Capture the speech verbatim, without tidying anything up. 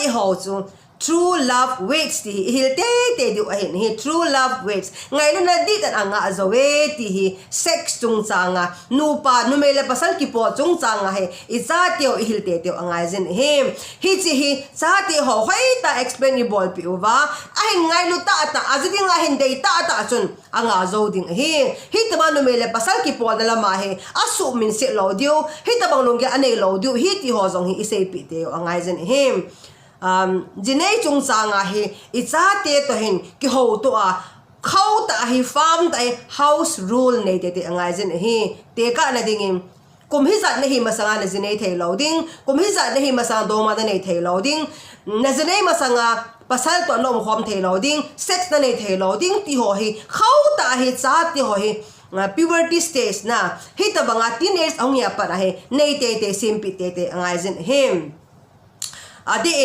Eiho chu true love waits ti hi ihil teitei diu ahin ahi. True love waits. Ngailutna dihtah in angah jou e ti hi sex chungchang a, nupa, numei le pasal kipol chungchang a hi ichateu ihil teitei u angaijin ahi. Hiche hi chateu hoitah explain ibolpeh uva, ahin ngailu tahtah, aji dinga hin dei tahtah chun angah jou ding ahi. Hitobang numei le pasal kipolna lama hi asuhminset lou diu, hitobang lunggel anei lou diu ahi ti ho jong hi iseipeh teu angaijin ahi. Jinei chungchang a hi ichate toh hin kihoutoh a, khauh tah a hi, firm tah a hi house rule nei teitei angaijin ahi. Tekahna dingin, kum hijat nahi masanga najinei theilou ding, kum hijat nahi masanga douma nanei theilou ding, najinei masanga pasal toh naumkhom theilou ding, sex nanei theilou ding ti ho hi khauh tah a hi chate ho hi puberty stage na, hitobanga teenage ahung hi apat a hi nei teitei, sempeh teitei angaijin ahi. Adeh in